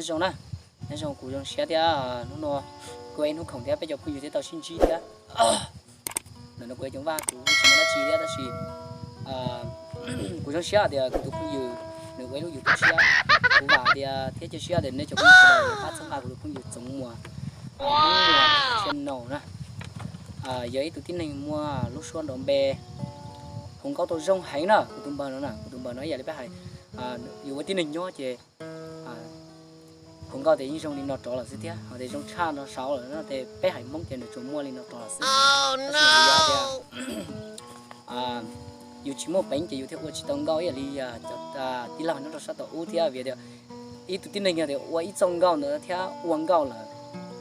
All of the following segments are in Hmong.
Nyob zoo na, nyob zoo, kuv zoo siab thiab hnub no kuj ib hnub khoom thiab peb cov phooj ywg thiab tau sib ntsib thiab. Ntawm no kuv yog Coob Vaj, kuv tsis muaj dab tsi thiab tab sis kuv zoo siab tias kuv tus phooj ywg nws ua ib lub YouTube tshiab. Kuv vam tias thiab cia siab tias nej cov phooj ywg sawv daws pab txhawb nqa kuv tus phooj ywg Txoov Muas, Txoov Muas channel na. Yog ib tug tib neeg muaj lub suab nrov npe, hu nkauj tau zoo heev na. Kuv tus npawg no na, kuv tus npawg no ib yam li peb hais, yus ua tib neeg nyob ces hu nkauj ces yeej zoo li no rov lawm xwb thiab, ho tias zoo tshaj no saud lawm no ces peb haiv Hmoob ces nws tsuas muaj li no rov lawm xwb. Tab sis yog tias yus tsis muaj peev ces yus thiaj ua tsis tau nkauj ib yam li cov tij laug nyob rau sab tau ub thiab. Vim tias ib tug tib neeg yog tias ua ib txoj nkauj ntawd thiab ua nkauj lawm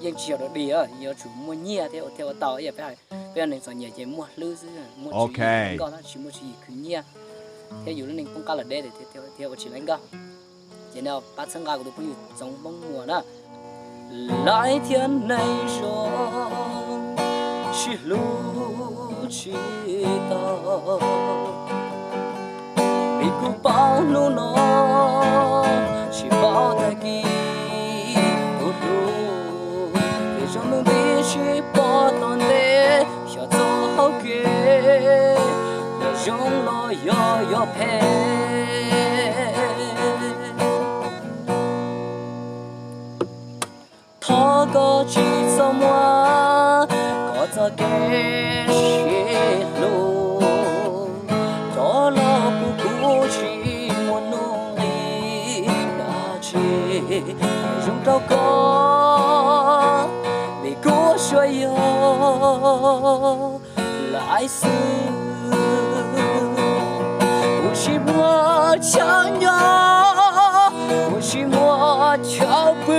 yeej tsis yog dog dig, yuav tsum muaj nyiaj thiab ua thiaj ua tau. Ib yam peb hais, peb yog neeg txom nyem ces muaj hlwb xwb, muaj tswv yim nkauj tab sis muaj tswv yim khwv nyiaj, thiab yus lub neej poob qab lawm deb thiaj ua tsis laib nkauj. Ces nej pab txhawb nqa kuv tus phooj ywg Txoov Hmoob Muas na. Laiv thiab neeg zoo sib hlub tsis tau, vim kuv paub hnub no tsis paub tag kis. Tus hlub ces zoo ntuj nti sib pom tom ntej, xyov txoj hauv kev yog zoo los yog yog phem. Thov koj tsis txhob muab koj txoj kev sib hlub coj los pub kuv tsis muaj nuj nqis dab tsi zoo rau koj, vim kuv suav yog laiv xwb. Kuv tsis muaj chaw nyob, kuv tsis muaj chaw pw,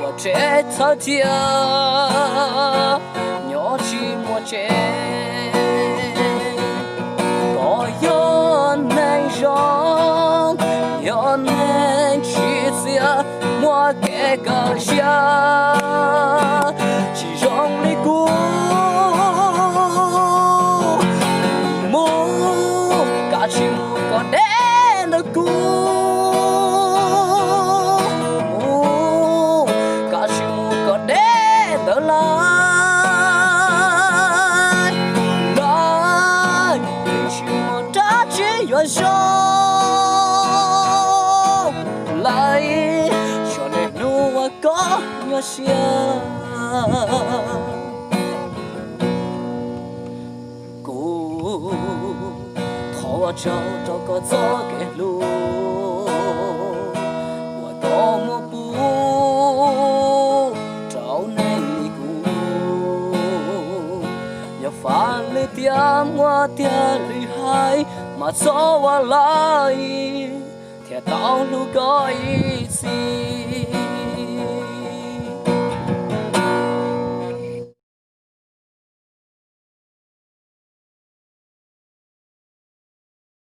ua tsev thawj thiab nyob tsis muaj tsev. Koj yog neeg zoo, yog neeg tsim txiaj, muaj kev kawm siab tsis zoo li kuv. Mus, kav tsij mus kom deb ntawm kuv. Mus, kav tsij mus kom deb ntawm laiv. Laiv, yeej tsis muaj dab tsi yuav zoo. Laiv, tsuas niaj hnub ua koj nyuaj siab. Kuv thov ua tsaug rau koj txoj kev hlub uas koj muab pub rau neeg li kuv. Yog faj lwm tiam muab tiag lwm hais mas txhob ua laiv, thiaj tau hlub koj ib txhis.